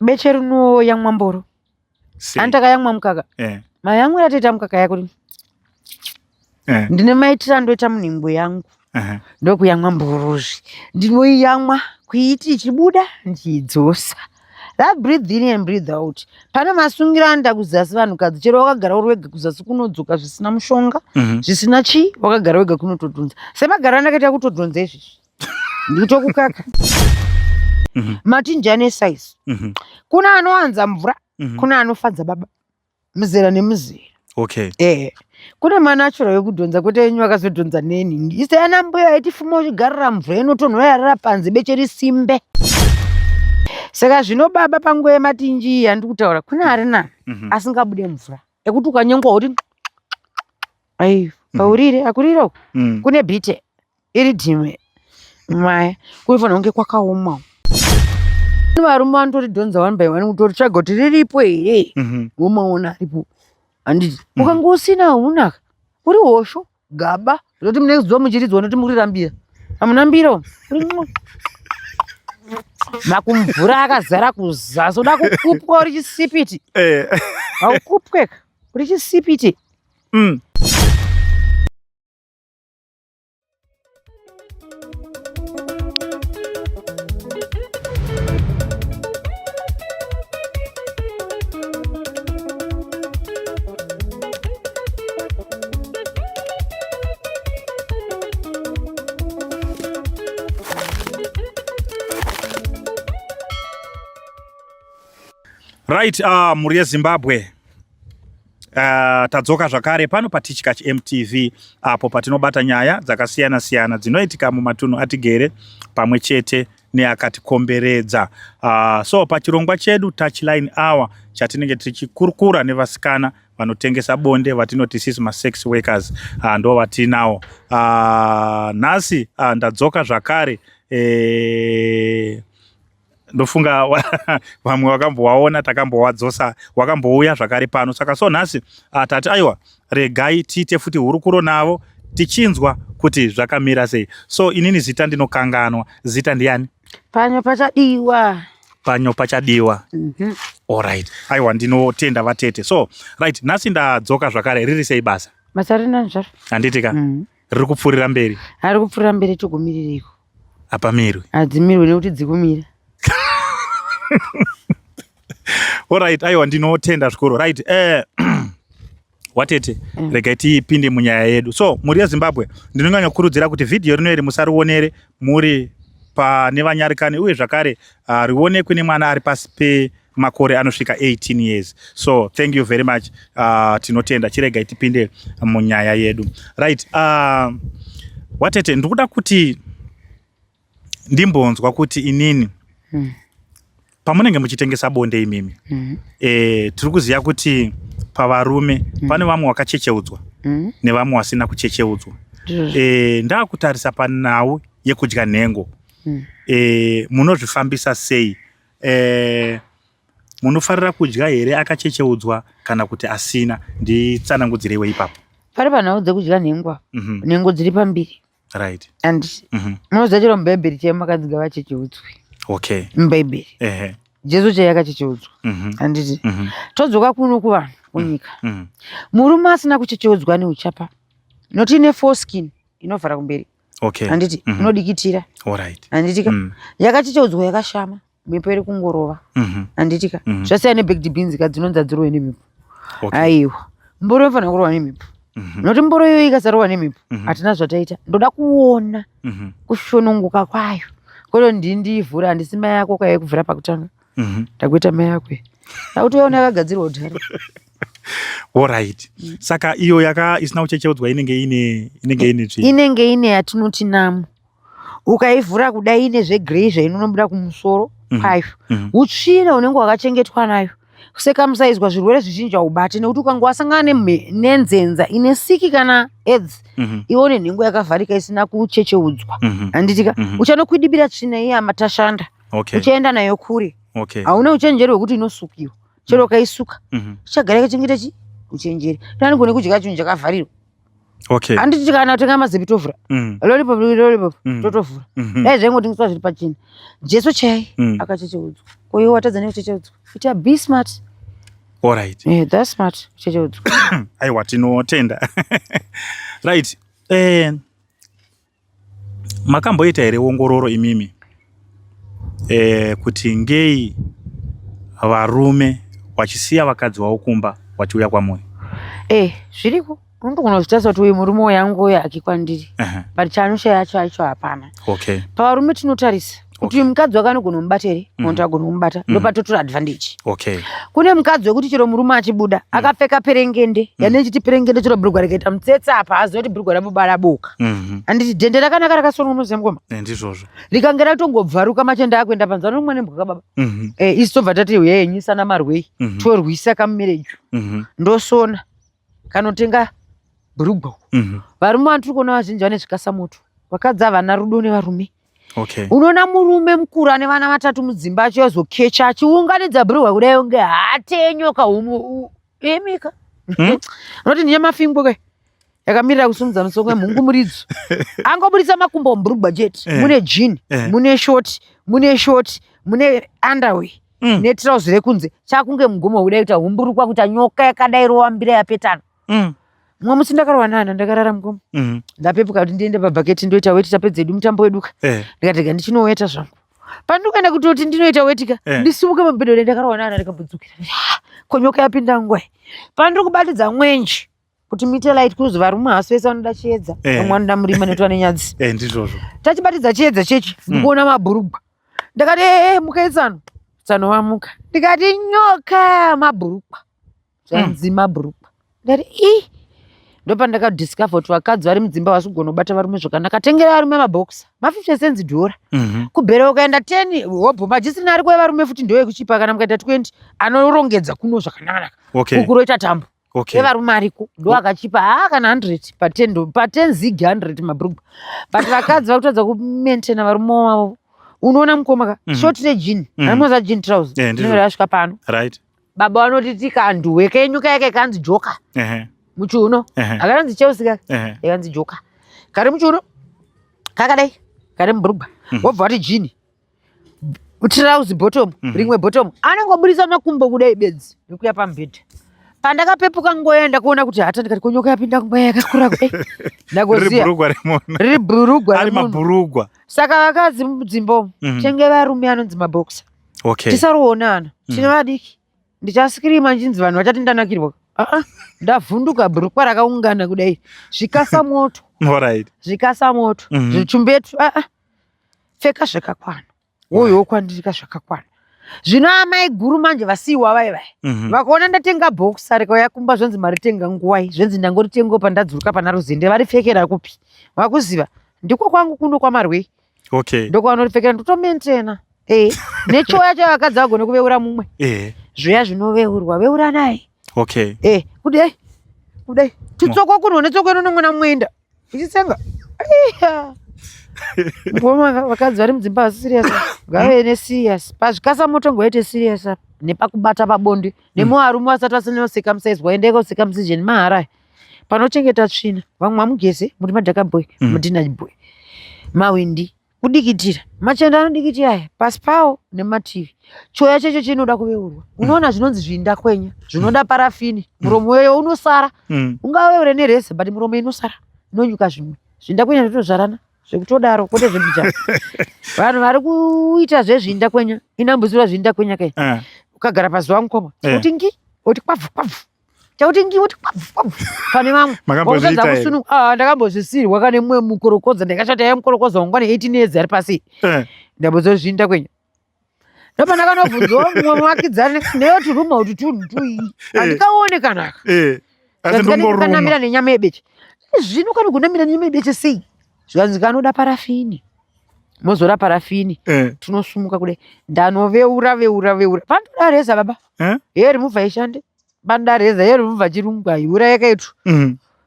Beche rinoyamwa mboro. Sei? Ani takayamwa mukaka. Eh. Mayamwira atoita mukaka yako. Eh. Ndine maitiro andoita munhimbo yangu. Uh-huh. Ndokuyamwa mborozvi. Ndinoiyamwa kuiti ichibuda ndichidzosa. That breathe in and breathe out. Pane masungiro anoita kuzasi vanhukadzi chero wakagara uri wega kuzasi kunodzoka zvisina mushonga, zvisina chii, wakagara wega kunotodhonza. Semagaro andakaita kutodhonza izvizvi. Ndikutokukaka. Matinji ane size. Kuna anowanza mvura, kuna anofadza baba. Muzera nemuzera. Okay. Eh. Kune manatural ekudhonza kwete yenyu vakazodhonza neni. Ise ana mbuya aitifuma uchigarira mvura inotonhora yarara panze beche risimbe. Saka zvino baba panguva yematinji iyi yandiri kutaura kune ari nani asingabude mvura ekuti ukanyengwa woti ai paurire akurire uku kune bhite iri dhimwe maya kunofanira kunge kwakaoma. Varume vanotoridhonza one by one kutoritsvaga kuti riripo here womaona aripo handiti ukange usina haunaka uri hosho gaba zvokuti mune zuva muchiridzwa noti mukurirambira hamuna mbira umu. Uri mwa. Makumvura akazara kuzasi uda kukupwa uri chisipiti haukupweka uri chisipiti. Right, mhuri yeZimbabwe. Tadzoka zvakare pano paTichkach MTV apo patinobata nyaya dzakasiyana siyana dzinoitika mumatunhu atigere pamwe chete neakatikomberedza. So pachirongwa chedu Touchline Hour chatinenge tichikurukura nevasikana vanotengesa bonde vatinoti sisi masex workers, ndo vatinawo. Nhasi ndadzoka zvakare. Ndofunga vamwe vakambowaona, takambowadzosa, wakambouya zvakare pano. Saka so nhasi tati aiwa regai tiite futi hurukuro navo tichinzwa kuti zvakamira sei. So inini zita ndinokanganwa, zita ndiani? Panyo pachadiwa. Panyo pachadiwa. Alright. Aiwa ndinotenda vatete. So right, nhasi ndadzoka zvakare. Riri sei basa? Basa rina zvaro. Handiti ka? Riri kupfuurira mberi. Ari kupfuurira mberi, togumiririko. Hapamirwi. Hadzimirwi nekuti dzikumira. Alright, aiwa ndinotenda zvikuru. Right, watete, regai tipinde munyaya yedu. So mhuri yeZimbabwe, ndinonyanya kukurudzira kuti vhidhiyo rino iri musarionere muri pane vanyarikani, uye zvakare rionekwe nemwana ari pasi pemakore anosvika 18 years. So thank you very much. Tinotenda. Chiregai tipinde munyaya yedu. Right, watete, ndikuda kuti ndimbonzwa kuti inini pamunenge muchitengesa bonde imimi, tiri kuziva kuti pavarume pane vamwe vakachecheudzwa nevamwe vasina kuchecheudzwa. Ndakutarisa panhau yekudya nhengo, munozvifambisa sei? Munofarira kudya here akachecheudzwa kana kuti asina? Nditsanangudzireiwe ipapo. Pari panhau dzekudya nhengo, nhengo dziri pambiri. Right. And munoziva chero mubhaibheri chaiyo makanzi ngavachecheudzwe. Okay. Mubhaibheri. Jesu chaiye akachecheudzwa. Handiti? Todzoka kuno kuvanhu kunyika. Murume asina kuchecheudzwa neuchapa. Noti ine foreskin inovhara kumberi. Okay. Handiti? Inodikitira. Alright. Handiti ka? Yakachecheudzwa yakashama. Mhepo iri kungorova. Handiti ka? Zvasiyana nebaked beans ka dzinonzi hadzirohwe nemhepo. Okay. Aiwa. Mboro inofanira kurohwa nemhepo. Noti mboro iyoyo ikasarohwa nemhepo, hatina zvataita. Ndoda kuona kushonongoka kwayo. Kwete ndini ndiivhure, handisi mai yako kaiye kubvira pakutanga. Ndakuita mai yako. Ndakutoiona yakagadzirwa kudhara. Alright. Saka iyo yaka isina kuchecheudzwa inenge ine tsvina. Inenge ine yatinoti namo. Ukaivhura kudai ine zvegrey zvainonobuda kumusoro kwayo. Utsvina unenge wakachengetwa nayo. Sekamusaizwa zvirwere zvizhinji haubati nekuti ukange wasangana nenzenza ine siki kana AIDS, iwe une nhengo yakavharika isina kuchecheudzwa. Handiti ka? Uchanokwidibira tsvina iya matashanda. Okay. Uchaenda nayo kure. Okay. Hauna uchenjeri hwekuti inosukiwa. Chero ukaisuka, ichagara yakachengeta chi uchenjeri. Ndanigone kudya chinhu chakavharirwa. Okay. Handiti kana kutenga mazipi tovhura. Lollipop, lollipop, totovhura. Dai zvaingotengeswa zviri pachena. Jesu chai akachecheudzwa. Uyo watadza nekuchecheudzwa. Ita be smart. All right. Yeah, that's smart. Kuchecheudzwa. Aiwa tinotenda. Right. Makamboita here ongororo imimi kuti ngei varume vachisiya vakadzi vavo kumba vachiuya kwamuri? Zviriko. Unogona kuzvitarisa kuti uyu murume uyu uyu hake kwandiri. But chaanoshaya chacho hapana. Pavarume tinotarisa kuti uyu mukadzi wake anogona kumubata here, kana kuti agona kumubata, ndopatotora advantage. Kune mukadzi wekuti chero murume achibuda akapfeka perengende, yanechiti perengende chero bhurugwa rikaita mutsetse apa aziva kuti bhurugwa rabuba raboka. Handiti dhende rakanaka rakasonwa, unoziva mukoma, Ndizvozvo. Rikange ratongobvaruka machende akuenda panze, anomwa nembwa kababa. Isu tobva tati huyai nyisana marwei, torwisa kamumereju, ndosona kanotenga bhurugwa. Varume vandiri kuona vazhinji vane zvikasamoto, vakadzi havana rudo nevarume. Unoona murume mukuru ane vana vatatu mudzimba achizokecha achiunganidza bhurugwa kudai kunge hate yenyoka umu emika. Unoti ndiye mafingwe ke yakamirira kusumudza musoro wemhungu muridzo, angobudisa makumbo mubhurugwa chete. Mune jean, mune short, mune short, mune underwear, netirauzi rekunze, chakunge mugomo kudai kuita humburukwa, kuita nyoka yakadai rowambira yapetana. Mumwe musi ndakarwa nana, ndakarara mugomo, ndapepuka kuti ndiende pabhaketi ndoita weti, tapedza edu mutambo weduka. Ndikati rega ndichinoweta zvangu. Pandikuenda kutoti ndinoita wetika, ndisimuke pamubhedha, ndakarwa nana, ndikambodzokera. Ko nyoka yapinda nguwai? Pandiri kubatidza mwenje kuti muite light, kuzi varume hasi vese vanoda chiedza, vamwe vanoda murima nekuti vane nyadzi. Ndizvozvo. Tachibatidza chiedza chechi, ndikuona mabhurugwa. Ndakati, "Ee, mukai tsano." Tsano vamuka. Ndikati, "Nyoka mabhurugwa." Zvanzi mabhurugwa. Ndati, "Ii." Ndopandakadiscover kuti vakadzi vari mudzimba vasi kugona kubata varume zvakanaka. Tengera varume mabhokisa ma50 cents dhora. Kubhera ukaenda 10 hobho majisina ariko evarume futi ndoyekuchipa, kana mukaita 20 anorongedza kuno zvakanaka. Kukuroita tambo. Evarume ariko ndo akachipa haa kana 100 pa10 pa10 zig 100 mabhurugwa, but vakadzi vakutadza kumaintaina varume wavo. Unoona mukoma ka, short rejean, anoza jean trouser, Ndizvo. rinenge rasvika pano. Baba vanoti tikanduwe kenyu kaya kanzi joka muchiuno, akanzi Chelsea kaka, yakanzi joka kari muchiuno kakadai kari mubhurugwa. Wobva wati jean trouser bottom, rimwe bottom, anongobudisa makumbo kudai bedzi nekuya pamubhedha. Pandakapepuka ngoenda kuona kuti hata, ndikati, "Konyoka yapinda ngwa yakakura kudai?" Riri Ndagoziya bhurugwa remunhu. Riri bhurugwa Ari remunhu. mabhurugwa. Saka vakadzi mudzimba umu, tenge varume anonzi mabhokisa. Tisaroonana tine vadiki. Ndichaskirima nchinzi vanhu vachati ndanakirwa. Aa, ndavhunduka, bhurukwa rakaungana kudai, zvikasa moto. Zvikasa moto. Zvichumbetu, aa, pfeka zvakakwana, woyo kwandirika zvakakwana. Zvino amai guru manje vasiyiwa vai vai, vakaona ndatenga bhokisa rikauya kumba, zvanzi, "Maritenga nguwai?" Zvenzi, "Ndangoritengawo pandadzuruka pana Ruzende." Varipfekera kupi? Vakuziva ndiko kwangu kuno kwaMarwei. Ndokwanoripfekera, ndotomaintaina nechoya chayo. Vakadzi vagone kuveura mumwe, zviya zvinoveurwa, veuranai. Kudai kudai tutsoko kuno netsoko ino nomwana mwenda ichitsenga. Iya. Ngoma vakadzi vari mudzimba vasi serious, ngave neserious pazvikasa moto, ngoite serious apa nepakubata pabonde. Nemuvarume vasati vasina circumcise, waendeka kucircumcision mahara, panochengeta tsvina. Vamwe hamugeze, muri madhaka boy, mudinach boy, mawindi kudikitira, machende anodikitira aya pasi pawo nemativi. Choya checho chinoda kuveurwa. Unoona zvinonzi zvindakwenya zvinoda parafini, muromo weyo unosara. Ungaveure nereza, but muromo inosara inonyuka. Zvimwe zvindakwenya zvotozvarana zvekutodaro, kwete zvemijana. Vanhu vari kuita zvezvindakwenya, inambuzirwa zvindakwenya kai. Ukagara pazuva mukoma, kuti ngi oti kwabvu kwabvu, chakuti ngi oti kwabvu kwabvu pane vamwe. Makambozviita Wakutadza here? Ah, ndakambozvisirwa kane mumwe mukorokoza. Ndakashata ya mukorokoza wangu ane 18 years ari pasi. Ndambozozvinda kwenya, ndopandakanobvunzawo mumwe muvakidzani neyoti ruma kuti tunhu tui, handikaone kanaka. Asi ndongoruma. Kanamira nenyama yebeche. Zvino kanogonamira nenyama yebeche sei? Zvikanzi kanoda parafini, mozora parafini. Tunosumuka kudai. Ndanoveura veura veura, panotoda reza baba. Hair remover ishande, panoda reza, hair remover chirungu haiura yakaitu.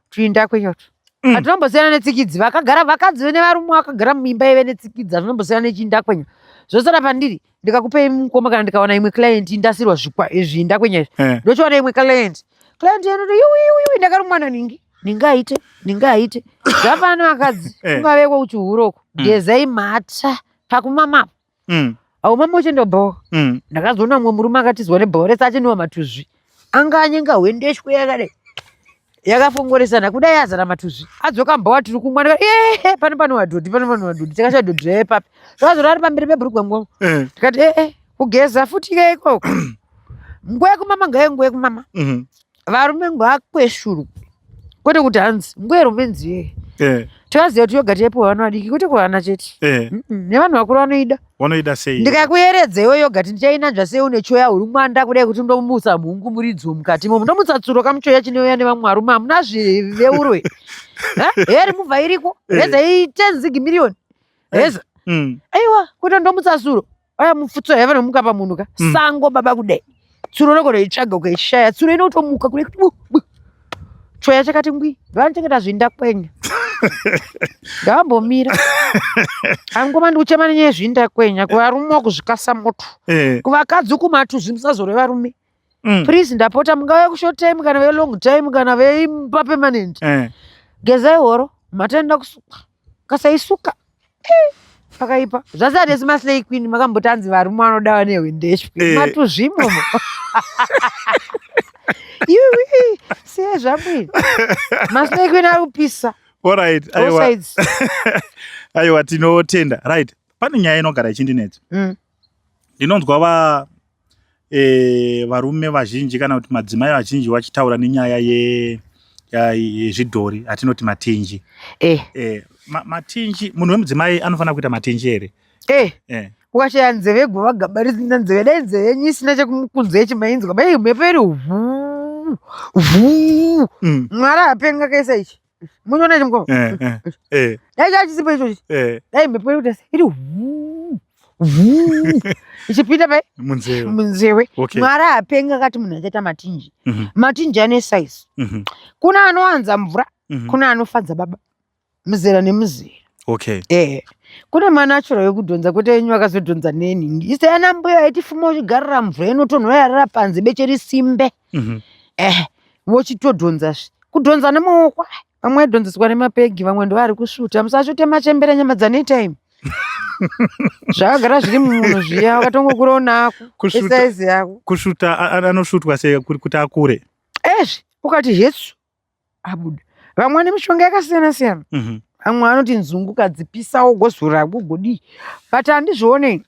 Tuinda kwenyoto. Hatinombosiyana netsikidzi vakagara, vakadzi nevarume vakagara muimba ive netsikidzi, hazvinombosiyana nechinda kwenya. Zvosara pandiri, ndikakupei mukoma, kana ndikawana imwe client ndasirwa zvikwa zvinda kwenya izvi, ndochiwana imwe client, client yanoti, "Yuwi yuwi yuwi, ndakarumwa naningi." Ningaite ningaite zvafana vakadzi. Kungaveko kuchihuroko, gezai mhata pakumama. Haumama uchienda kubhawa. Ndakazoona mumwe murume akatizwa nebhawa rese achinwa matuzvi. Anga anyenga hwendeshwe yakadai. Yakafongoresana kudai azara matuzvi. Adzoka mbhawa tiri kumwa ndikati eh pano pano wadhodhi pano pano wadhodhi takasha dhodhi raive papi. Zvakazora ari pamberi pebhurugwa ngoma. Tikati eh eh kugeza futi ke ikoko. Nguva yekumama ngaive nguva yekumama. Varume ngavakweshurwe kwete kuti hanzi nguva yerumenzi yeye. Tikaziva kuti yoga taipiwa vana vadiki kwete kuvana chete. Nevanhu vakuru vanoida. Vanoida sei? Ndikakuyeredza iwe yogati ndichainanzva sei une choya uri mwanda kudai kuti ndomutsa mhungu muridzo mukati imomo ndomutsa tsuro kamuchoya chinouya nevamwe varume hamuna zveurwe. Heri mubva iriko reza i 10 zig million reza. Aiwa kuti ndomutsa tsuro aya mupfutso yaiva nomuka pamunhu ka sango baba kudai tsuro rako reitsvaga ukaishaya tsuro inotomuka kudai kuti bu bu choya chakati ngwi vanochengeta zvindakwenya ndavambomira angoma ndikuchema nenyaya yezvindakwenya kuvarume wakuzvikasa moto kuvakadzi kumatuzvi musazorwe varume. Please ndapota mungave kushort time kana velong time kana veimba permanent. Gezai horo matenda kusuka kasaisuka pakaipa zvasati esi maslay queen makamboti anzi varume vanoda vane hwendeshwe matuzvimomo. Iwi siye zvangu ini maslay queen ari kupisa. Alright, All aiwa. sides. Aiwa tinotenda. Right. Pane nyaya inogara ichindinetsa. Ndinonzwa va varume vazhinji kana kuti madzimai vazhinji vachitaura nenyaya yezvidhori atinoti matinji. Matinji, munhu wemudzimai anofanira kuita matinji here? Ukashaya nzeve gova gaba risina nzeve, dai nzeve yenyu isina chekumukunze chimainzwa, bai mhepo iri vhu vhu. Mwari apenga kaisa ichi. Munoona ichi mukoma? Dai chachisipo ichochi. Dai mhepo iri kuita iri vhu vhu ichipinda pai munzeve. Munzeve. Mwari apenga akati munhu achaita matinji. Matinji ane size. Kuna anowanza mvura, kuna anofadza baba. Muzera nemuzera. Kune manatural ekudhonza kwete yenyu vakazodhonza neni. Ise ana mbuya aitifuma uchigarira mvura inotonhora yarara panze beche risimbe. Vochitodhonzazve. Kudhonza nemaoko. Vamwe vaidhonzeswa nemapegi, vamwe ndovari kusvuta. Musasvute machembere nyama dzane time. Zvakagara zviri mumunhu zviya wakatongokurawo nako. Esaizi yako. Kusvuta anosvutwa sei kuti akure? Ezvi ukati hetsu abuda. Vamwe vane mishonga yakasiyana siyana. Vamwe vanoti nzungu ukadzipisa wogozora wogodii. But handizvione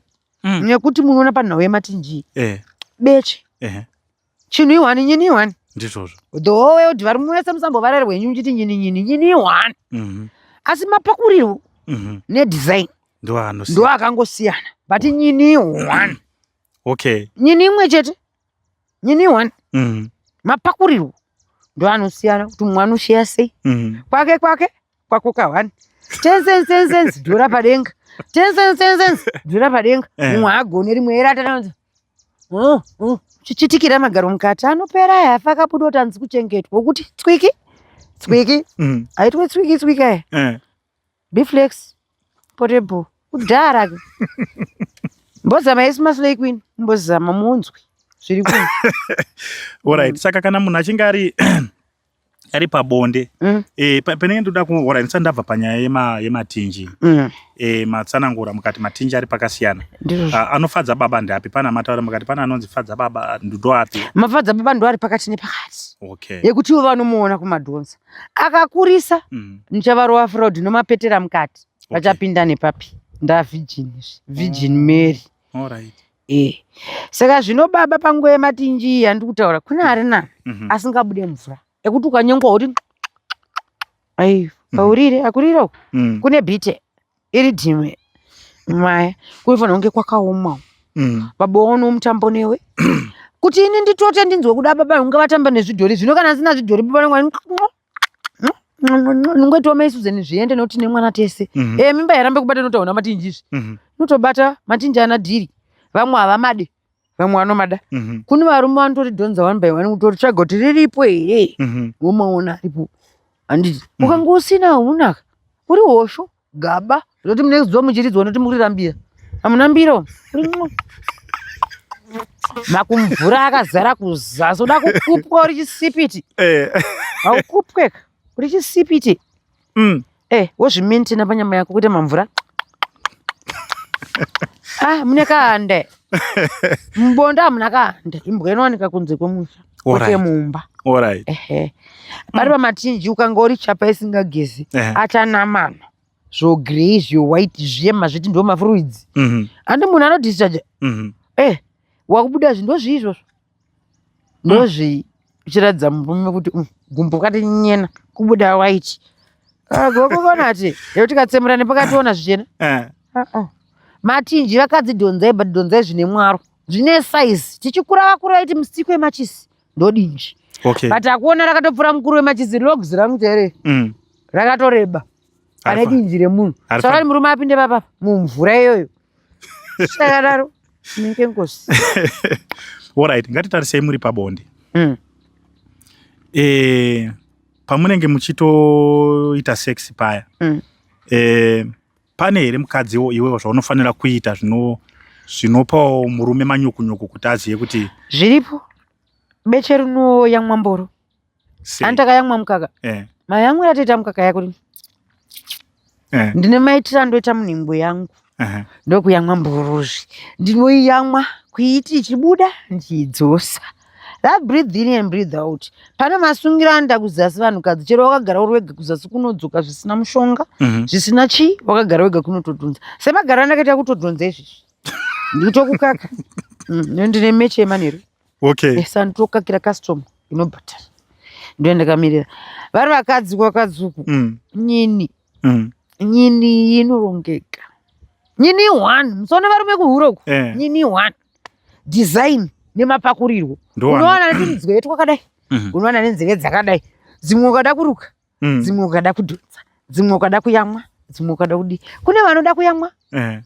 nekuti munoona panhau yematinji. Beche. Chinhu ihwani nyini ihwani. Ndizvozvo. The whole world varume vese musambovararwe henyu muchiti nyini nyini nyini ihwani. Asi mapakurirwo nedesign ndo akangosiyana. But nyini ihwani. Nyini imwe chete. Nyini ihwani. Mapakurirwo ndo anosiyana kuti mumwe anosheya sei. Kwake kwake kwako kahwani. 10 cents 10 cents dhora padenga. 10 cents 10 cents dhora padenga. Mumwe haagone rimwe era Chichitikira magaro mukati anopera aya afa akabuda kuti hanzi kuchengetwa wokuti tswiki tswiki. Haitwe tswiki tswiki aya. Biflex portable kudhara ke. Mbozama isi maslay queen mbozama munzwi zviri ku. Alright, saka kana munhu achinge ari pabonde penenge ndoda ku alright, ndisati ndabva panyaya yematinji. Matsanangura mukati matinji ari pakasiyana. Anofadza baba ndapi? Pana mataura mukati pana anonzi fadza baba ndo api? Mafadza baba ndo ari pakati nepakati. Yekuti ivo vanomuona kumadhonza. Akakurisa ndichavarova fraud nomapetera mukati. Vachapinda nepapi? Nda virgin izvi. Virgin Mary. Saka zvino baba panguva yematinji iyi yandiri kutaura kune ari nani asingabude mvura. Ekuti ukanyengwa kuti ai paurire akurira uku. Kune bhite iri dhimwe maya kunofanira kunge kwakaoma. Baba waonawo mutambo newe. Kuti ini nditote ndinzwe kuda baba vangu vatamba nezvidhori zvino kana asina zvidhori baba vangu nongoitawo mai Susan zviende nekuti nemwana tese. Mimba yarambe kubata inotaura matinji izvi. Inotobata matinji ana dhiri. Vamwe havamadi. Vamwe vanomada. Kune varume vanotoridhonza one by one kutoritsvaga kuti riripo here. Womaona aripo. Handiti. Ukange usina haunaka. Uri hosho gaba. Zvoti munenge zuva muchiridzwa noti mukurirambira. Hamuna mbiro. Makumvura akazara kuzasi uda kukupwa uri chisipiti. Haukupweka uri chisipiti. Wozvimaintaina panyama yako kuita mamvura. Ah, mune kahande. Mubonda hamuna kahande. Imbwa inowanika kunze kwemusha. Kwete mumba. Alright. Ehe. Pari pamatinji ukanga uri chapa isingagezi achanamana. Zvo grey zvo white zviye mazviti ndo mafruids. Handi munhu anodischarge. Eh, wakubuda zvi ndozvii izvozvo. Ndozvii. Uchiratidza murume kuti gumbo kati nyena kubuda white. Ah, gogo konati. Yekuti katsemura nepakati ona zvichena. Eh. Ah, ah. Matinji vakadzi dhonzai but dhonzai zvine mwaro. Zvine size. Tichikura vakuru vaiti musiko wemachisi ndodinji. Okay. But akuona rakatopfura mukuru wemachisi logs rangu chaire. Rakatoreba. Pane dinji remunhu. Saka murume apinde papa mumvura iyoyo. Sakadaro. Inenge ngozi. Alright, ngatitarisei muri pabonde. Pamunenge muchitoita sex paya. Pane here mukadziwo iwewo zvaunofanira kuita zvinopawo murume manyukunyuku kuti azive kuti zviripo? Beche rinoyamwa mboro. Andakayamwa mukaka. Mayamwira atoita mukaka yako. Ndine maitiro andoita munhimbo yangu. Ndokuyamwa mborozvi. Ndinoiyamwa kuiti ichibuda ndichidzosa. That breathe in and breathe out. Pane masungiro anoita kuzasi vanhukadzi chero wakagara uri wega kuzasi kunodzoka zvisina mushonga, zvisina chii, wakagara wega kunotodhonza. Semagara andakaita kutodhonza izvizvi. Ndikutokukaka. Ndine meche yemanheru. Okay. Esa nditokakira customer inobhadhara. Ndiyo ndakamirira. Vari vakadzi kwakadzuku. Nyini. Nyini inorongeka. Nyini one. Musaone varume kuhura uku. Nyini one. Design nemapakurirwo. Unowana netunzwee twakadai. Unowana nenzeve dzakadai. Dzimwe ukada kuruka. Dzimwe ukada kudhonza. Dzimwe ukada kuyamwa. Dzimwe ukada kudii. Kune vanoda kuyamwa.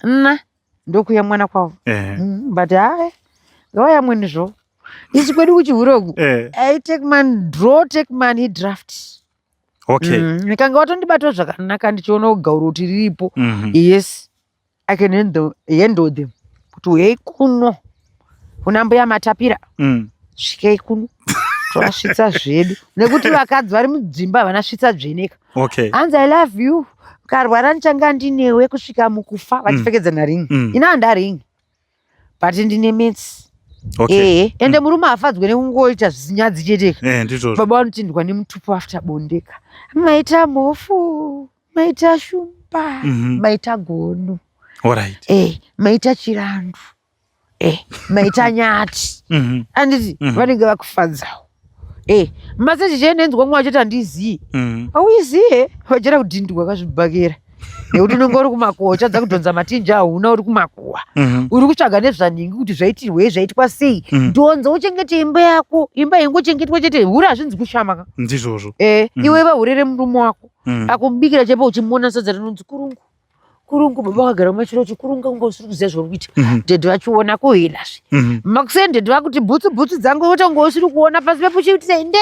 Na. Ndokuyamwana kwavo. But hai. Ngavayamwe ndizvo. Isu kwedu kuchihura uku. I take money, draw, take money, draft. Okay. Nikanga watondibata zvakanaka ndichiona kugauro kuti riripo. Yes. I can handle them. Kuti uyai kuno. Kuna mbuya matapira. Svikei kuno. Tovasvitsa zvedu. Nekuti vakadzi vari mudzimba havana svitsa dzveneka. Okay. Hanzi I love you. Ukarwara ndichanga ndinewe kusvika mukufa vachipfekedzana ring. Ina handa ring. But ndine maths. Okay. Ende murume haafadzwe nekungoita zvinyadzi chete. Ndizvozvo. Baba vanotindwa nemutupo after bondeka. Maita mhofu, maita shumba, maita gono. Alright. Maita chirandu. Maita nyati. Anditi vanenge vakufadzawo. Maseji chenenzwa mwa chete handizii. Hauiziye? Wachera kudhindwa kazvibhakera. Nekuti unenge uri kumakuwa uchadza kudhonza matinji hauna uri kumakuwa. Uri kutsvaga nezvaningi kuti zvaitirwei zvaitwa sei. Dhonza uchengete imba yako. Imba ingochengetwa chete hure hazvinzi kushama ka. Ndizvozvo. Iwe vahure remurume wako. Akubikira chepo uchimona sadza rinonzi kurungu. Kurungu baba vakagara mumachira uchikurunga kunge usiri kuziva zvauri kuita. Dhedhi vachiona kuhilazve. Makuseni dhedhi vakuti bhutsu bhutsu dzangu wotonge usiri kuona pasi pepo uchiitira nde.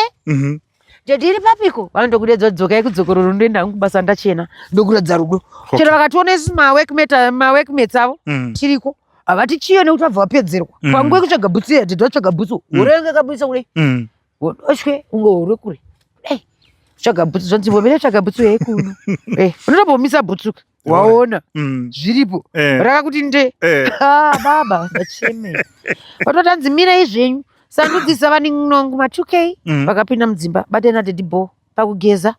Dhedhi iri papiko? Vanondokudedza dzokai kudzokororo ndoenda hangu kubasa ndachena ndokuratidza rudo. Chero vakationa isu maworkmates avo tiriko. Havati chiyo nekuti vabva vapedzerwa. Panguva yekutsvaga bhutsu iya dhedhi vatsvaga bhutsu. Hure yange yakabudisa kudai. Wodoshwe unge hure kure. Kudai. Tsvaga bhutsu zvanzi vomere tsvaga bhutsu yei kuno. Unotombomisa bhutsu. Waona zviripo. Rakakuti nde. Ah, baba ndachemera. Vatotanzi mirai zvenyu. Sandudzisa vanin'ongo ma 2K vakapinda mudzimba batena daddy ball pakugeza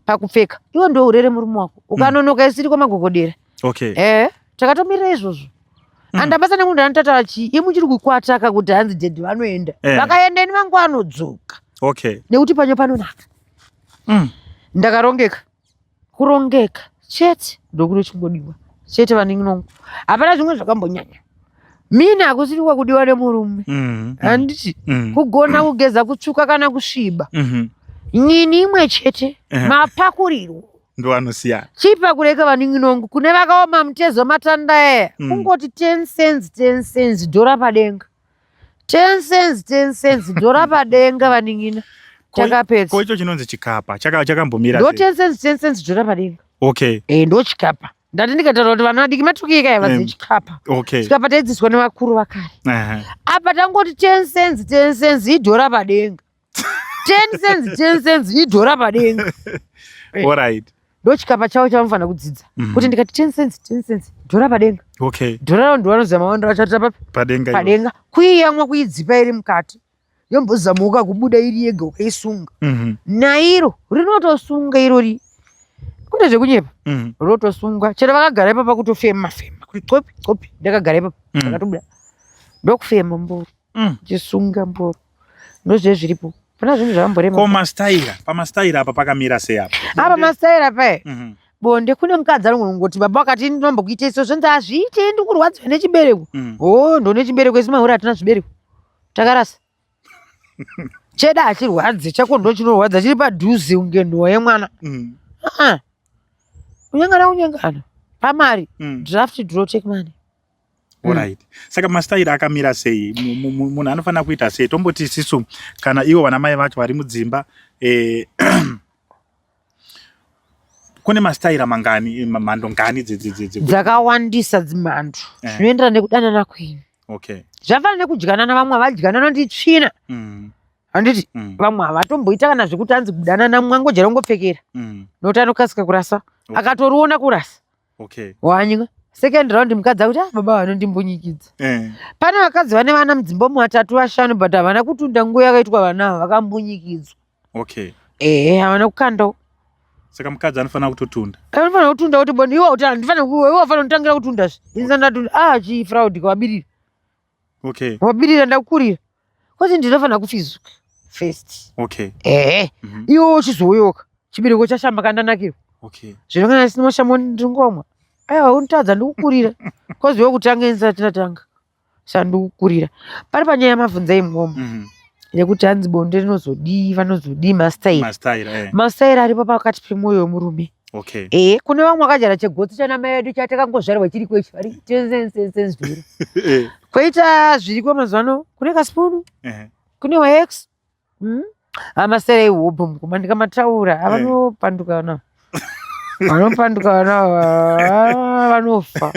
pakupfeka. Iwe ndo urere murume wako. Ukanonoka isiri kwamagogodera. Okay. Takatomirira izvozvo. Andabasa nemunhu anotataura chii? Iye muchiri kukwataka kuti hanzi daddy vanoenda. Vakaenda ini vangu anodzoka. Okay. Nekuti panyo panonaka. Ndakarongeka. Kurongeka chete ndokunochingodiwa. Chete vanin'inongo. Hapana zvimwe zvakambonyanya. Mina hakusiri kwakudiwa nemurume. Handiti kugona kugeza kutsvuka kana kusviba. Nyini imwe chete mapakurirwo. Ndo anosiyana. Chipa kureka vanin'inongo kune vakaoma mutezo matanda aya. Kungoti 10 cents 10 cents dhora padenga. 10 cents 10 cents dhora padenga vanin'ina. Takapedza. Ko icho chinonzi chikapa chakambomira sei? Ndo 10 cents 10 cents dhora padenga. Okay. Ndo chikapa. Ndati ndikataura kuti vana vadiki matukika yava dzechikapa. Okay. Chikapa taidzidziswa nevakuru vakare. Apa tangoti 10 cents 10 cents idhora padenga. 10 cents 10 cents idhora padenga. All right. Ndo chikapa chavo chavanofanira kudzidza. Kuti ndikati 10 cents 10 cents Dhora padenga. Okay. Dhora ndo vanoziva mawandiro achaita papi? Padenga. Padenga. Kuiyamwa kuidzipa iri mukati. Yombozamuka kubuda iri yega ukaisunga. Nairo rinotosunga irori. Kune zvekunyepa. Rotosunga. Chero vakagara ipapa kutofema fema. Kuti qopi qopi ndakagara ipapa. Ndakatobuda. Ndokufema mboro. Chisunga mboro. Ndozve zviripo. Pana zvinhu zvamborema. Ko mastaira, pamastaira apa pakamira sei apa? Apa mastaira paye. Bonde kune mukadzi anongoti baba vakati ndinombokuita iso zvanzi hazviite ndikurwadziwa nechibereko. Oh, ndone chibereko isu mahure hatina zvibereko. Takarasa. Cheda hachirwadzi, chako ndo chinorwadza chiri padhuze kunge nhowa yemwana. Ah. Kunyengana kunyengana. Pamari. Draft draw take money. Alright. Saka mastaira akamira sei? Munhu anofanira kuita sei? Tomboti isisu kana ivo vana mai vacho vari mudzimba kune mastaira mangani, mhando ngani dzakawandisa dzimhando zvinoenderana nekudanana kwenyu. Okay. Zvafanana nekudyanana, vamwe havadyanana nditsvina. Handiti vamwe havatomboita kana zvekuti anzi kudanana, mumwe angojera ungopfekera nokuti anokasika kurasa. Akatoriona kurasa. Okay. Wanywa. Second round mukadzi akuti ah baba vanondimbunyikidza. Pane vakadzi vane vana mudzimba umu vatatu vashanu but havana kutunda nguva yakaitwa vana ava vakambunyikidzwa. Okay. Ehe, havana kukandawo. Saka mukadzi anofanira kutotunda. Anofanira kutunda kuti boni iwe kuti handifanira iwe wafanira kutangira kutunda zve. Ini ndatunda ah chi fraud kwabirira. Okay. Wabirira ndakukurira. Kuti ndinofanira kufizuka first. Okay. Ehe. Iwe uchizoyoka. Chibereko chashamba kandanakirwa. Okay. Zvino kana isina mashamba ndingomwa. Aiwa unotadza ndikukurira. Kozi iwe kutanga ini ndisati ndatanga. Saka ndikukurira. Pari panyaya yamabvunza imwomo. Yekuti hanzi bonde rinozodii vanozodii mastaira. Mastaira eh. Mastaira aripo pakati pemwoyo wemurume. Okay. Kune vamwe vakajara chegotsi chana mai vedu chatakangozvarwa chiriko ichi vari tensensensensdura. Koita zviriko mazuva ano kune kasipunu. Kune waex. Amasere ihobho mukoma ndikamataura avanopanduka vana. Vanopanduka vana vanofa.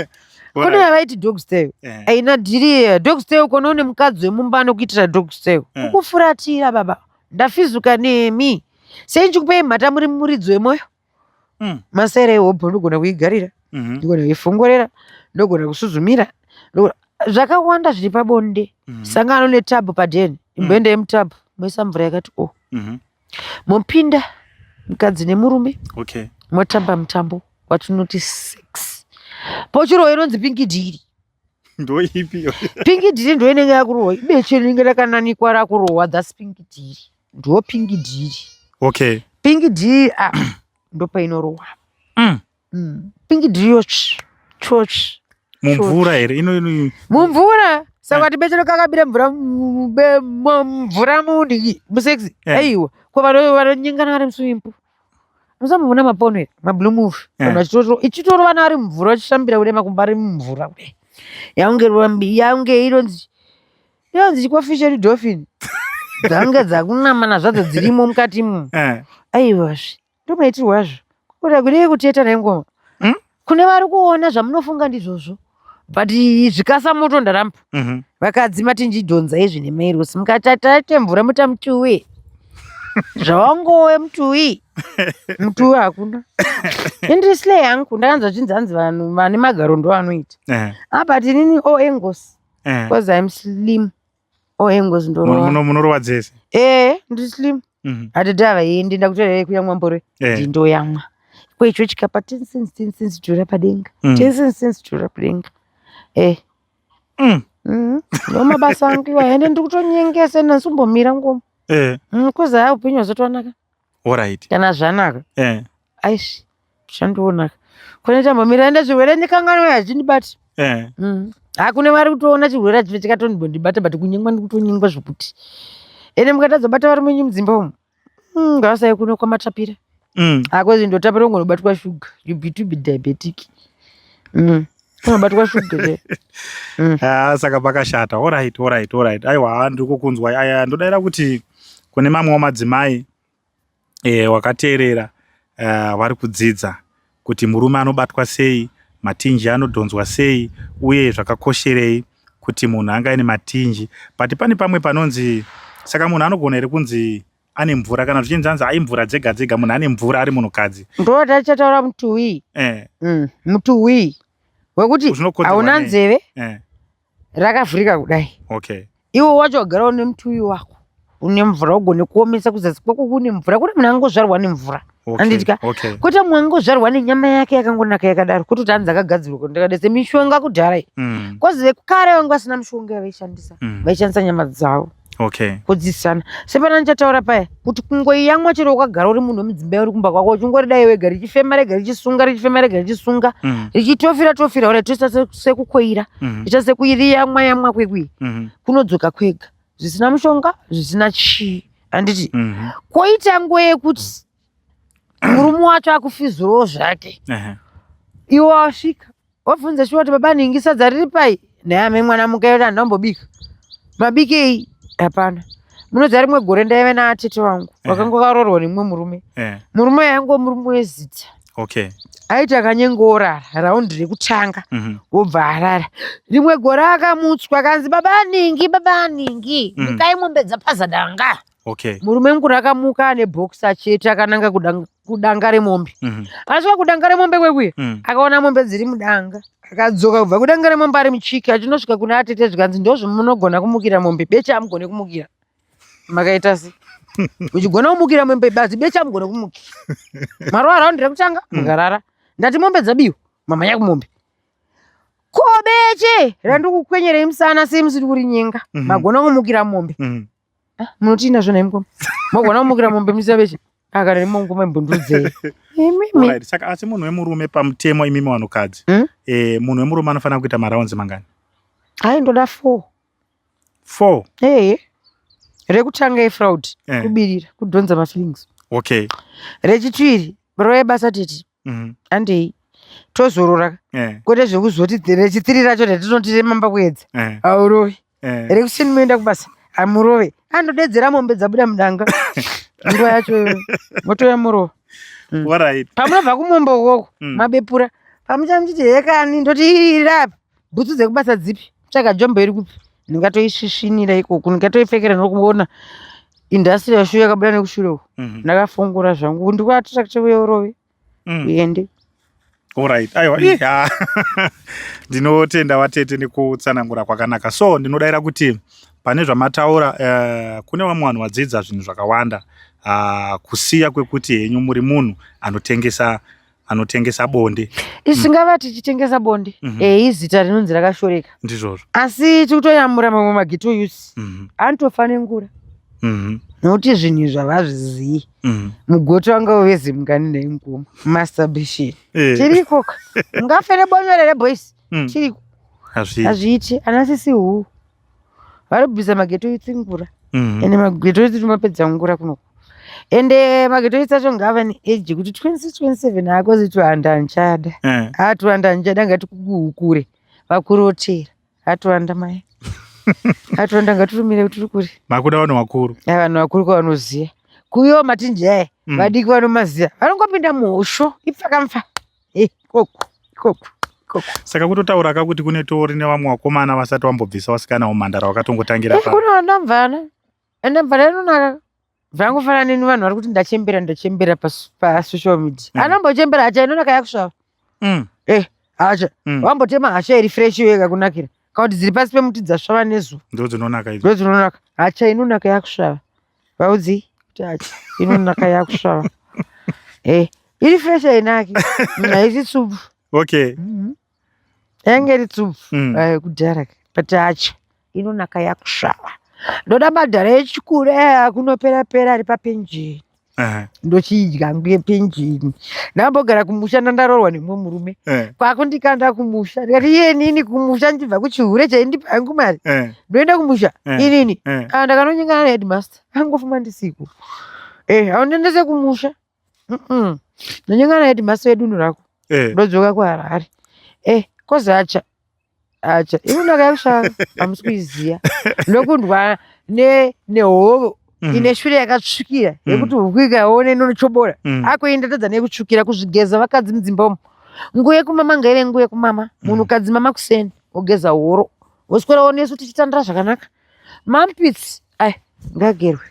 Kune vaiti dog style. Aina dhiri dog style kono une mukadzi wemumba anokuitira dog style. Kukufuratira baba. Ndafizuka nemi. Sei ndichikupei mhata muri muridzi wemoyo? Masere ehobho ndogona kuigarira. Ndogona kuifongorera, ndogona kusuzumira. Zvakawanda zviri pabonde. Sangano netabhu padheni. Imboendai mutabhu moisa mvura yakati o. Mopinda mukadzi nemurume. Okay. Motamba mutambo watinoti sex. Pochirohwa inonzi pinki dhiri. Ndoipi? Pinki dhiri ndo inenge yakurohwa. Ibeche rinenge rakananikwa rakurohwa, that's pinki dhiri. Ndo pinki dhiri. Okay. Pinki dhiri ah ndo painorohwa. Pinki dhiri yotsvi. Chotsvi. Mumvura here ino mumvura. Saka kuti beche rakakabira mvura mvura mudiki musexy. Aiwa. Ko vanonyengana vari muswimming pool. Musamboona mapono here mablue movie. Vanhu vachitoro ichitoro vana vari mumvura vachishambira kudai makumbo ari mumvura kudai. Yaunge rwambi yaunge inonzi inonzi chikofi chedu dolphin. Dzange dzakunamana zvadzo dzirimo mukati mu. Aiwa zve. Ndomaitirwo azvo. Kuda kudii kuteta nengoma. Kune vari kuona zvamunofunga ndizvozvo. But zvikasa moto ndaramba. Vakadzi matinjidhonza izvi nemairosi mukatataite mvura muta mutuwi. Zvawangowe mutuwi. Mutuwi hakuna. Indiri slay yangu ndakanzwa zvinzi hanzi vanhu vane magaro ndo anoita. Ah but inini all angles. Because I'm slim. All angles ndorova. Munorova dzese. Ndiri slim. Hatidi havaendi ndakutorera kuyamwa mboro. Ndindoyamwa. Kwecho chikapa 10 cents 10 cents dhura padenga. 10 cents dhura padenga. Ndo mabasa angu iwayo ende ndiri kutonyengesa ndasumbomira ngoma. Kuzi haa upenyu hwazotwanaka. Alright. Kana zvanaka. Aish zvandionaka. Kune tambomira ende zvirwere ndikanganwe hazvindibati. Hakune vari kutoona chirwere achive chikatondibata but kunyengwa ndikutonyengwa zvekuti. Ende mukatadza bata vari menyu mudzimba umu. Ngavasai kuno kwamatapira. Hakozi ndotapira ungonobatwa shuga. You be to be diabetic. Unobatwa shuga che. Saka pakashata. Alright, alright, alright. Aiwa ndiri kukunzwa. Aya ndodaira kuti kune mamwewo madzimai wakateerera vari kudzidza kuti murume anobatwa sei, matinji anodhonzwa sei uye zvakakosherei kuti munhu anga aine matinji. But pane pamwe panonzi saka munhu anogona here kunzi ane mvura kana zvichinzi anzi ai mvura dzega dzega munhu ane mvura ari munhukadzi. Ndo tachataura mutuwi. Mutuwi. Wekuti Zvinokonzerwa hauna nei? nzeve Eh, rakavhurika kudai. Okay. Iwe wacho wagara une mutuyi wako une mvura, ugone kuomesa kuzasi kwako kune mvura. Kune munhu angozvarwa nemvura. Okay. Handiti Okay. Kwete mumwe angozvarwa nenyama yake yakangonaka yakadaro, kwete kuti hanzi akagadzirwa kuti ndakadai semishonga kudhara iyi. Kozi vekare vanga vasina mishonga yavaishandisa, vaishandisa nyama dzavo Okay. kudzidzisana. Sepana ndichataura paya kuti kungoiyamwa chero ukagara uri munhu wemudzimba uri kumba kwako uchingoridai wega richifema rega richisunga, richifema rega richisunga, richitofira tofira ura toita sekukoira, toita sekuiriyamwa yamwa kwekui, kunodzoka kwega zvisina mushonga, zvisina chii, handiti? Koita nguva yekuti murume wacho akufizurawo zvake, iwe wasvika wabvunza shuwa kuti baba nhingi sadza riri pai? Nayame mwana mukaita handambobika mabikei hapana. Munoziva rimwe gore ndaive naatete vangu vakanga varoorwa nemumwe murume. Murume yangu murume wezita. Aiti akanyengorara raundi rekutanga, wobva arara. Rimwe gore akamutswa akanzi baba ningi, baba ningi, mukai, mombe dzapaza danga. Murume mukuru akamuka ane bhokisa chete, akananga kudanga remombe. Asvika kudanga remombe kwekuya, akaona mombe dziri mudanga. Akadzoka kubva kudanga remombe ari muchiki, achinosvika kuna atete zvikanzi ndozvamunogona kumukira mombe, beche hamugone kumukira. Makaita se muchigona kumukira mombe badzi, beche hamugone kumukira. Marova raundi rekutanga, mukarara. Ndati mombe dzabiwa, mamhanya kumombe. Ko beche randikukwenyerei musana sei musiri kurinyenga? Magona kumukira mombe. Munotii nazvo nhai mukoma? Mogona kumukira mombe musina beche? Akana nemongoma imbundudzei imimi. Alright. Saka asi munhu wemurume pamutemo, imimi vanhukadzi, munhu wemurume anofanira kuita marounds mangani? Hai, ndoda four. Four. Ehe, rekutanga ifraud, kubirira, kudhonza mafeelings. Rechipiri rove basa tete, andei tozorora, kwete zvekuzoti rechitiri racho ratinoti remamba kuedza, haurovi. Rekuseni muenda kubasa, hamurove. Andodedzera mombe dzabuda mudanga, nguva yacho iyoyo motoya murova. Pamunobva kumombe ukoko, mabepura pamucha muchiti hekani, ndoti irapi bhutsu dzekubasa dzipi, tsvaga jombo iri kupi, ndingatoisvisvinira ikoko, ndingatoipfekera nokuona industrial shoe yakabuda nekushure uku. Ndakafungura zvangu ndikuattracte uye urove uende. Alright. Aiwa, iya. Ndinotenda vatete nekutsanangura kwakanaka. So ndinodayira kuti pane zvamataura, kune vamwe vanhu vadzidza zvinhu zvakawanda, kusiya kwekuti henyu muri munhu anotengesa bonde. Isingava tichitengesa bonde, izita rinonzi rakashoreka. Ndizvozvo. Asi tikutoyamura mamwe maghetto youths anotofa nengura, nokuti zvinhu izvi havazvizii. Mugoti wanga wezimungani neimukoma masturbation. Tiriko ka, ungafe nebonyo rere boys? Tiriko. Hazviiti. Hazviiti. Ana sisi huu vari kubvisa maghetto youth ngura. Ende maghetto youth timapedza ngura kunoko. Ende maghetto youth acho ngava neage kuti 26 27 haakozi tuhanda handichada. Atuhanda handichada, ngatikuhukure vakurotera. Atuhanda mai, atuhanda, ngatirumire tiri kure. Makuda vanhu vakuru. Ai, vanhu vakuru kwavanoziva kuyo matinji aya. Vadiki vanomaziva vanongopinda muhosho ipfakamfa ikoko ikoko ikoko. Saka kutotaura ka kuti kune tori nevamwe vakomana vasati vambobvisa vasikana umhandara vakatongotangira pa Kune vana mvana, ende mvana inonaka zvangofanana neni. Vanhu vari kuti ndachembera, ndachembera pasocial media. Anombochembera hacha inonaka yakusvava. Hacha wambotema hasha iri fresh iyo yakakunakira, kana kuti dziri pasi pemuti dzasvava nezuva. Ndo dzinonaka idzo. Ndo dzinonaka. Hacha inonaka yakusvava, vaudzi kuti hacha inonaka yakusvava. Iri fresh hainaki, haisi tsubvu. Yange iri tsubvu kudhara, but hacha inonaka yakusvava. Ndoda madhara echikuru aya kunopera pera ari papenjeni. Ndochidya hangu yepenjeni. Ndambogara kumusha, ndandaroorwa nemumwe murume, kwakundikanda kumusha. Ndikati iye nini kumusha ndichibva kuchihure chaindipa hangu mari, ndoenda kumusha inini? Ah, ndakanonyengana naheadmaster angofuma ndisiku. Aundiendese kumusha. Ndonyengana naheadmaster wedunhu rako, ndodzoka kuHarare. Kozi hacha, hacha inonaka yakusvava, hamusi kuiziya. Ndokundwa nehovo ine shure yakatsvukira yekuti huku ikaona inochobora. Akuenda tadza nekutsvukira kuzvigeza. Vakadzi mudzimba umu, nguva yekumama ngaive nguva yekumama. Munhukadzi mama kuseni wogeza horo, woswera wonesu tichitandira zvakanaka. Mampitsi ai ngagerwe.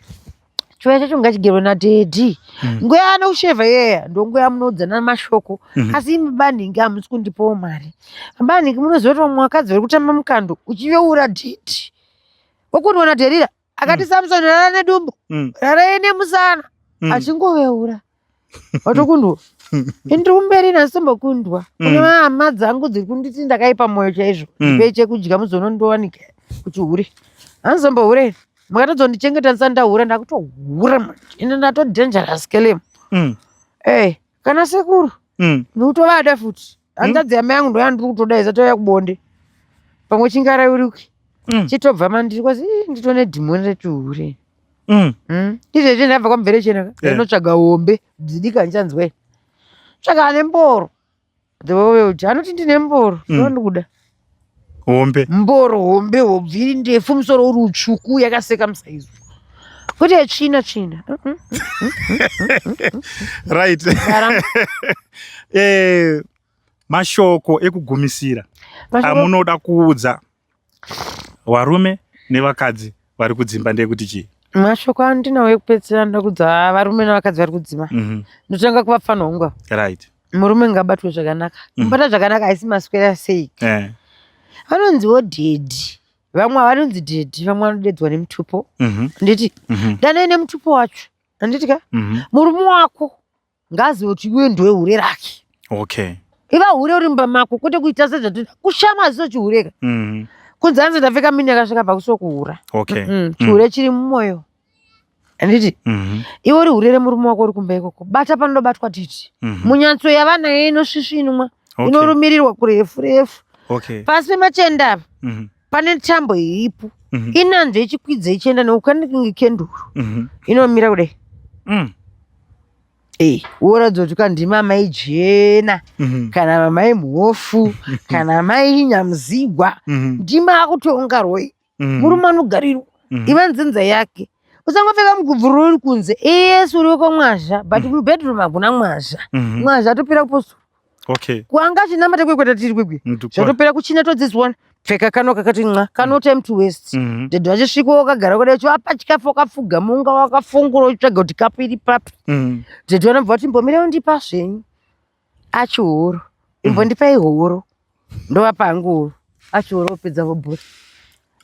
Chiwaya chacho ngachigerwe nadhedhi. Nguva yaanokushevha iyeya ndonguva yamunoudzana mashoko. Asi imi banhingi hamusi kundipawo mari. Banhingi munoziva kuti vamwe vakadzi vari kutamba mukando uchiveura dhedhi. Wakundiona Dherira akati Samson rara nedumbu, rarai nemusana. Achingoveura. Watokundwa. Ini ndiri kumberi nhasi tombokundwa. Kune hama dzangu dziri kunditi ndakaipa mwoyo chaizvo. Ndipei chekudya muzonondowanika kuchihure. Hanzombohure. Makatozondichengeta ndisati ndahura ndakutohura manje. Ende ndato dangerous kelem. Eh, kana sekuru. Ndikutovada futi. Hanzvadzi yamai yangu ndoyandiri kutoda isati yauya kubonde. Pamwe chingarauriki. Chitobva mandiri kwazi "Ii, nditone dhimoni rechihure. Izvezvi ndabva kwaMverechena ka. Ndinotsvaga hombe dzidika ndichanzwe. Tsvaga ane mboro. The way uti anoti ndine mboro. Ndondikuda. Hombe. Mboro hombe hobvi iri ndefu musoro uri utsvuku yakaseka musaizo. Kwete tsvina tsvina. Right. Mashoko ekugumisira amunoda kuudza varume nevakadzi vari kudzimba ndeyekuti chii? Mashoko andinawo ekupedzisira anoda kuudza varume nevakadzi vari kudzima. Ndotanga kuvapfanha wangu ava. Right. Murume ngabatwe zvakanaka. Kubata zvakanaka haisi maswera sei. Vanonziwo dhedhi. Vamwe havanonzi dhedhi, vamwe vanodedzwa nemutupo. Nditi danai nemutupo wacho. Handiti ka? Murume wako ngaazive kuti iwe ndiwe hure rake. Okay. Iva hure uri mumba mako kwete kuita sezvatinoita kushama ziso chihureka. Kunzi hanzi ndapfeka mini yakasvika pakuso kuhura. Okay. Chihure chiri mumwoyo. Handiti? Iwe uri hure remurume wako uri kumba ikoko. Bata panobatwa titi. Munyatso yavanayo inosvisvinwa. Okay. Inorumirirwa kurefu refu. Okay. Pasi pemachenda apa. Pane tambo iripo. Inanzve ichikwidza ichienda neukani kunge kenduru. Inomira kudai. Woratidza kuti kandima mai Jena kana mai Mhofu kana mai Nyamuzigwa. Ndima akutonga rwoi. Murume anogarirwa. Iva nzinza yake. Usangopfeka mugubvururu uri kunze. Yes, uri wekwa Mwazha, but mubedroom hakuna Mwazha. Mwazha atopera kupostora. Okay. Kwanga chinamata kwekweta tiri kwekwe. Zvatopera kuchina todziziwana. Pfeka kano kakati nqa, kano time to waste. Dhedhi vachisvika wakagara kudai uchivapa chikafu wakapfuga munga wakafungura uchitsvaga kuti kapu iri papi. Dhedhi vanobva vati imbomira undipa zvenyu. Achihoro. Imbondipai horo. Ndovapa hangu horo. Achihoro wopedza vobhura.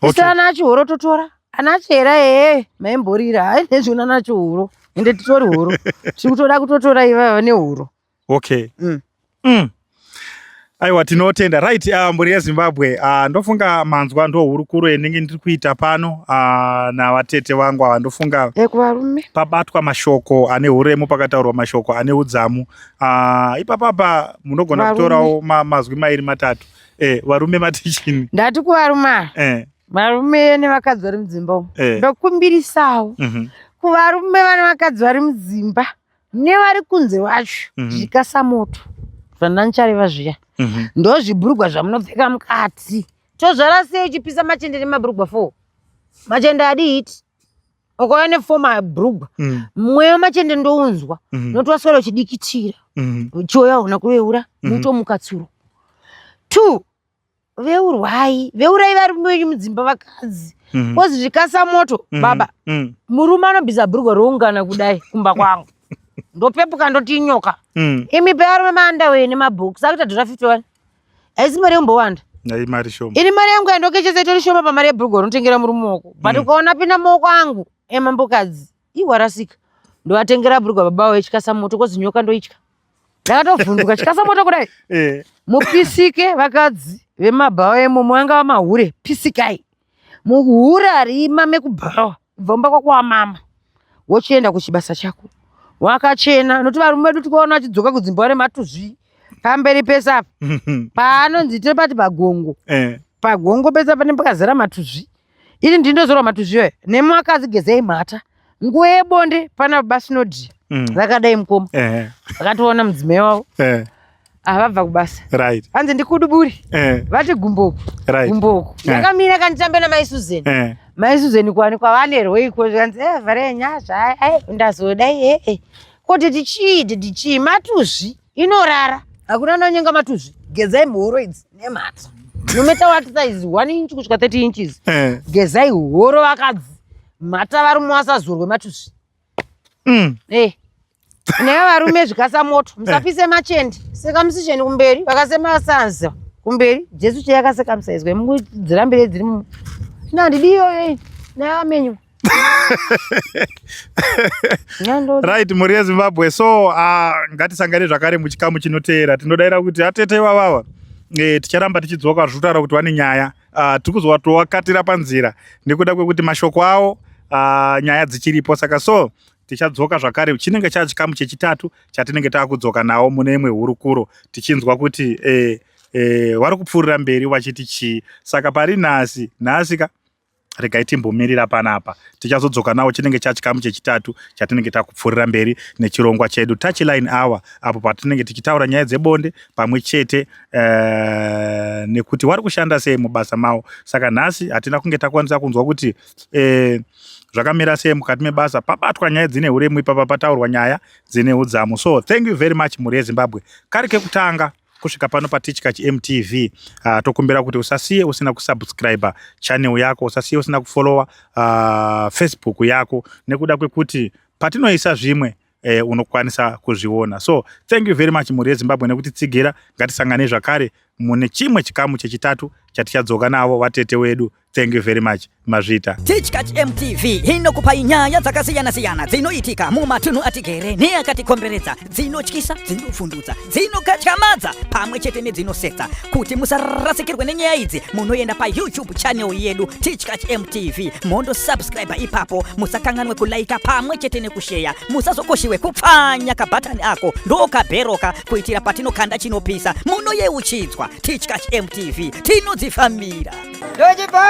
Okay. Ana achihoro totora. Ana achera ee maimborira. Hai nezvona ana achihoro. Ende titori horo. Tiri kutoda kutotora ivava nehoro. Okay. Aiwa tinotenda. Right, mhuri yeZimbabwe, ndofunga manzwa ndo hurukuro yendinge ndiri kuita pano navatete vangu ava. Ndofunga kuvarume pabatwa mashoko ane uremu, pakataurwa mashoko ane udzamu. Ipapapa munogona kutorawo mazwi mairi matatu. Varume matichini. Ndati kuvarume. Varume nevakadzi vari mudzimba umu. Ndokumbirisawo. Kuvarume vane vakadzi vari mudzimba nevari kunze vacho zvikasa moto zvandandichareva zviya. Ndozvibhurugwa zvamunopfeka mukati. Tozvara sei uchipisa machende nemabhurugwa 4? Machende adiiti. Ukauya ne4 mabhurugwa. Mweya wemachende ndounzwa. Noti waswera uchidikitira. Chiuya hauna kuveura, mutomuka tsuro. 2 veurwai, veurai varume venyu mudzimba vakadzi. Kozi zvikasa moto, baba. Murume anobvisa bhurugwa roungana kudai kumba kwangu. Ndopepuka ndoti inyoka. Imi pevarume maandawe nemabhokisi akuita dhora 51. Haisi mari yombowanda. Mari shoma. Ini mari yangu yandokechesa itori shoma pamari yebhurugwa unotengera murume wako. But ukaona pinda maoko angu emambokadzi, iwarasika. Ndovatengera bhurugwa baba vawo chikasa moto kozi nyoka ndoitya. Ndakatovhunduka chikasa moto kudai. Mupisike vakadzi vemabhawa imomo vanga vamahure, pisikai. Muhure rima mekubhawa, kubva mumba kwako wamama. Wochienda kuchibasa chako. Wakachena, nokuti varume vedu tikaona vachidzoka kudzimba nematuzvi pamberi pese apa. Paanonzi topati pagongo. Pagongo pese apa nepakazara matuzvi. Ini ndindozorwa matuzvi aya. Nemi vakadzi gezai mhata. Nguva yebonde pana baba Sinodhi. Vakadai mukoma. Vakatoona mudzimai wavo. Vabva kubasa. Right. Hanzi ndikuduburi. Vati gumboku. Right. Gumboku. Yakamira kanditambe namai Susan. Mai Susan kwani kwavanerwa iko zvikanzi vharai nyasha. Ai ndazodai Ko tete chii tete chii matuzvi inorara. Hakuna anonyenga matuzvi. Gezai mhoro idzi nemhata. No matter what size 1 inch kusvika 30 inches. Gezai horo vakadzi. Mhata varume vasazorwe matuzvi. Eh. Naye varume zvikasa moto musapise machendi sekamusisheni kumberi vakasema sanza kumberi Jesu cheye akaseka musaizwa mudzirambire dziri mu ino handidi iyoyo iyi naye amenyu. Right, mhuri yeZimbabwe, so ngatisangane zvakare muchikamu chinoteera. Tinodaira kuti atete ivavava ticharamba tichidzoka zvikutaura kuti vane nyaya. Tiri kuzowatowakatira panzira nekuda kwekuti mashoko avo, nyaya dzichiripo. Saka so tichadzoka zvakare, chinenge chachikamu chechitatu chatinenge taakudzoka nawo mune imwe hurukuro, tichinzwa kuti vari kupfuurira mberi vachiti chii. Saka pari nhasi, nhasi ka regai timbomirira panapa, tichazodzoka nawo chinenge chachikamu chechitatu chatinenge takupfuurira mberi nechirongwa chedu Touchline Hour, apo patinenge tichitaura nyaya dzebonde pamwe chete nekuti vari kushanda sei mubasa mavo. Saka nhasi hatina kunge takwanisa kunzwa kuti zvakamira sei mukati mebasa, pabatwa nyaya dzine uremu ipapa, pataurwa nyaya dzine udzamu. So thank you very much, mhuri yeZimbabwe. Kari kekutanga kusvika pano paTichkach MTV, tokumbira kuti usasiye usina kusubscribe channel yako, usasiye usina kufollowa Facebook yako, nekuda kwekuti patinoisa zvimwe unokwanisa kuzviona. So thank you very much, mhuri yeZimbabwe, nekutitsigira. Ngatisangane zvakare mune chimwe chikamu chechitatu chatichadzoka navo vatete wedu. Thank you very much, mazvita. Tichkach MTV inokupai nyaya dzakasiyana-siyana dzinoitika mumatunhu atigere neakatikomberedza, dzinotyisa, dzinofundutsa, dzinokatyamadza pamwe chete nedzinosetsa. Kuti musarasikirwe nenyaya idzi, munoenda paYouTube channel yedu Tichkach MTV, mondosubscribe ipapo. Musakanganwe kulaika pamwe chete nekusheya. Musazokoshiwe kupfanya kabhatani ako ndokabheroka, kuitira patinokanda chinopisa munoyeuchidzwa. Tichkach MTV, tinodzifambira. Ndochibondora,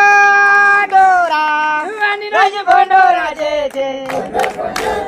ndochibondora tete.